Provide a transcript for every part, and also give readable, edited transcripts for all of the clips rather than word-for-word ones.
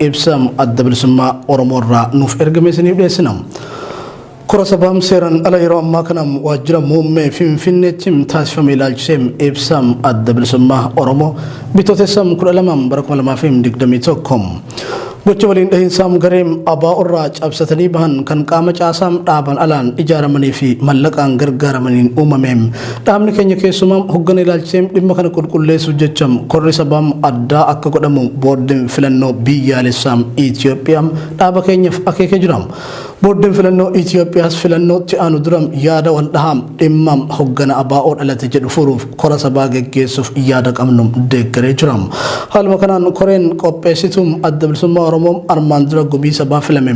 Ibsa Adda Bilisummaa Oromoo irraa nuuf ergame isiniif dhiyeessina. Kora sabaam seeraan ala yeroo ammaa kana waajjira muummee Finfinneetti taasifame ilaalchisee ibsa Adda Bilisummaa Oromoo Bitootessa 12 bara 2021. Gocha waliin dhahiinsaam gareem ABO irraa cabsatanii bahan kan qaama caasaam dhaaban alaan ijaaramanii fi mallaqaan gargaaramaniin uumameem dhaabni keenya keessumaam hoggana ilaalchiseem dhimma kana qulqulleessuuf jecham korri sabaam addaa akka godhamu boordiin filannoo biyyaalessaam Itoophiyaam dhaaba keenyaf akeekee jira. Boordiin filannoo Itoophiyaas filannootti aanu dura yaada wal dhahaam dhimma hoggana ABO dhalate jedhu furuuf kora sabaa geggeessuuf yaada qabnu deeggaree jira. Haaluma kanaan koreen qopheessituu Adda Bilisummaa Oromoo armaan dura gumii sabaa filame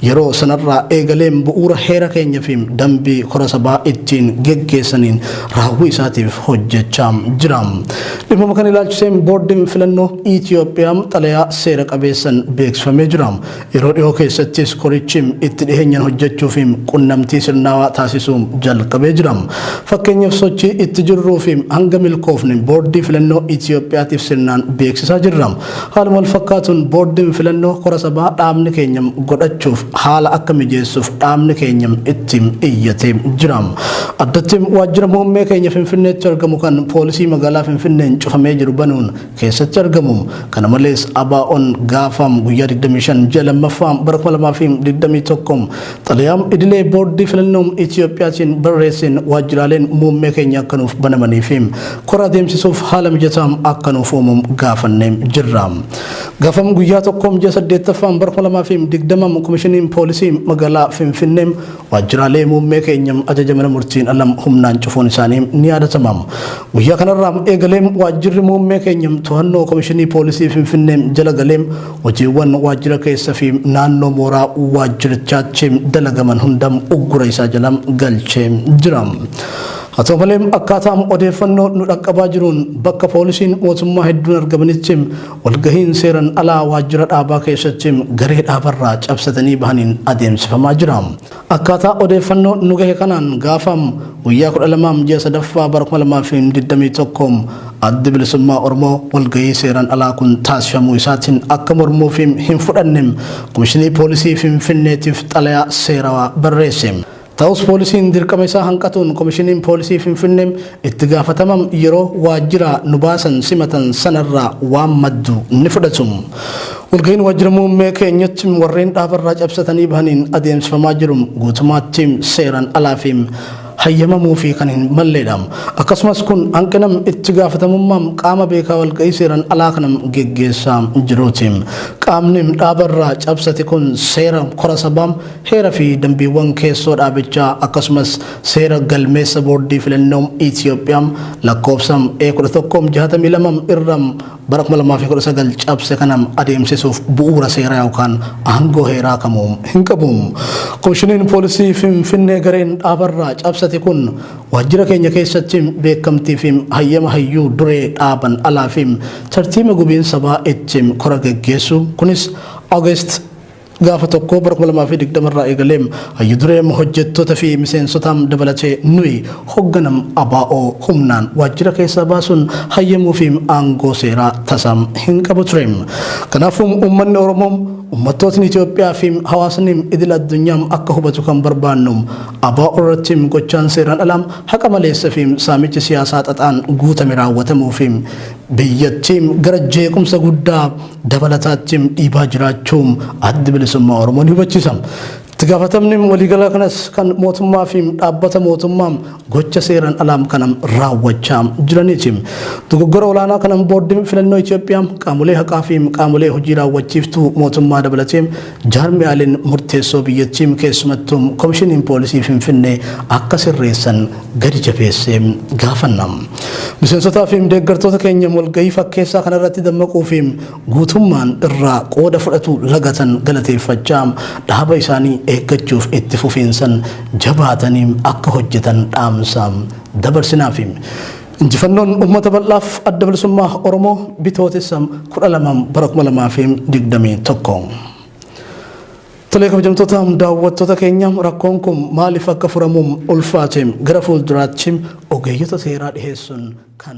yeroo sanarraa eegaleem bu'uura heera keenya fi dambii kora sabaa ittiin geggeessaniin raawwii isaatiif hojjechaa jira. Dhimmuma kana ilaalchisee boordiin filannoo Itoophiyaa xalayaa seera qabeessan beeksifamee jira. Yeroo dhihoo keessattis korichi itti dhiheenyan hojjechuu fi qunnamtii sirnaawaa taasisuu jalqabee jira. Fakkeenyaaf sochii itti jirruu fi hanga milkoofne boordii filannoo Itoophiyaatiif sirnaan beeksisaa jirra. Haaluma wal fakkaatuun boordiin filannoo kora sabaa dhaabni keenya godhachuuf haala akka mijeessuuf dhaabni keenya itti iyyatee jira. Addatti waajjira muummee keenya Finfinneetti argamu kan poolisii magaalaa Finfinneen cufamee jiru banuun keessatti argamu. Kana malees ABOn gaafa guyyaa 25 ji'a lammaffaa bara 2021 xalayaa idilee boordii filannoo Itiyoophiyaatiin barreesseen waajjiraaleen muummee keenya akka nuuf banamanii fi kora adeemsisuuf haala mijataa akka nuuf uumamu gaafannee jirra. Gaafa guyyaa tokko ji'a saddeettaffaa bara 2020 komishiniin poolisii magaalaa Finfinnee waajjiraalee muummee keenya ajaja mana murtiin ala humnaan cufuun isaanii ni yaadatama. Guyyaa kanarraa eegalee waajjirri muummee keenya to'annoo komishinii poolisii Finfinnee jala galee hojiiwwan waajjira keessa fi naannoo mooraa waajjirichaatti dalagaman hunda uggura isaa jala galchee jira. Haa ta'u malee akkaataa odeeffannoo nu dhaqqabaa jiruun bakka poolisiin mootummaa hedduun argamanitti walgahiin seeran alaa waajjira dhaabaa keessatti garee dhaabarraa cabsatanii bahaniin adeemsifamaa jira. Akkaataa odeeffannoo nu gahe kanaan gaafa guyyaa 12 ji'a sadaffaa bara 2021 Addi Bilisummaa Oromoo walgahii seeran alaa kun taasifamuu isaatiin akka mormuu fi hin fudhanne Komishinii Poolisii Finfinneetiif xalayaa seerawaa barreesse. Ta'us poolisiin dirqama isaa hanqatuun Komishiniin Poolisii Finfinnee itti gaafatama yeroo waajjiraa nu baasan simatan sanarraa waan maddu ni fudhatu. Walgahiin waajjira muummee keenyatti warreen dhaabarraa cabsatanii bahaniin adeemsifamaa jiru guutumaatti seeraan alaa fi hayyamamuu fi kan hin malleedha. Akkasumas kun hanqina itti gaafatamummaa qaama beekaa walgahii seeraan alaa kana geggeessaa jiruuti. Qaamni dhaabarraa cabsate kun seera kora sabaa, heera fi dambiiwwan keessoo dhaabichaa akkasumas seera galmeessa boordii filannoo Itiyoophiyaa lakkoofsa E1162 irra bara 2019 cabse kana adeemsisuuf bu'uura seeraa yookaan aangoo heeraa kamuu hin qabu. Komishiniin poolisii Finfinnee gareen dhaabarraa cabsate kun waajjira keenya keessatti beekamtii fi hayyama hayyuu duree dhaaban alaa fi tartiiba gumiin sabaa itti kora geggeessu kunis August gaafa tokko bara 2020 irraa eegalee hayyu dureem hojjettoota fi miseensotaam dabalatee nuyi hogganam ABO humnaan waajjira keessaa baasuun hayyamuu fi aangoo seeraa tasaam hin qabu ture. Kanaafuu uummanni Oromoo, uummattootni Itoophiyaa fi hawaasni idil addunyaa akka hubatu kan barbaannu ABO irratti gochaan seeraan alaa haqa maleessa fi saamichi siyaasaa xaxaan guutame raawwatamuu fi biyyattii gara jeequmsa guddaa dabalataatti dhiibaa jiraachuu Addi Bilisummaa Oromoo ni hubachiisa. Itti gaafatamni waliigalaa kanas kan mootummaa fi dhaabbata mootummaa gocha seeraan alaa kana raawwachaa jiraniiti. Dogoggora olaanaa kanan boordiin filannoo Itoophiyaa qaamolee haqaa fi qaamolee hojii raawwachiiftuu mootummaa dabalatee jaarmiyaaleen murteessoo biyyattii keessumattuu komishiniin poolisii Finfinnee akka sirreessan gadi jabeessee gaafanna. Miseensotaa fi deeggartoota keenya walgahii fakkeessaa kanarratti dammaquu fi guutummaan irraa qooda fudhatu lagatan galateeffachaa dhaaba isaanii eeggachuuf itti fufiinsan jabaatanii akka hojjetan dhaamsa dabarsinaafi. Injifannoon uummata bal'aaf Adda Bilisummaa Oromoo Bitootessa 12 bara 2021. Tolee kabajamtoota daawwattoota keenya, rakkoon kun maaliif akka furamu ulfaate gara fuulduraatti ogeeyyota seeraa dhiheessuun kan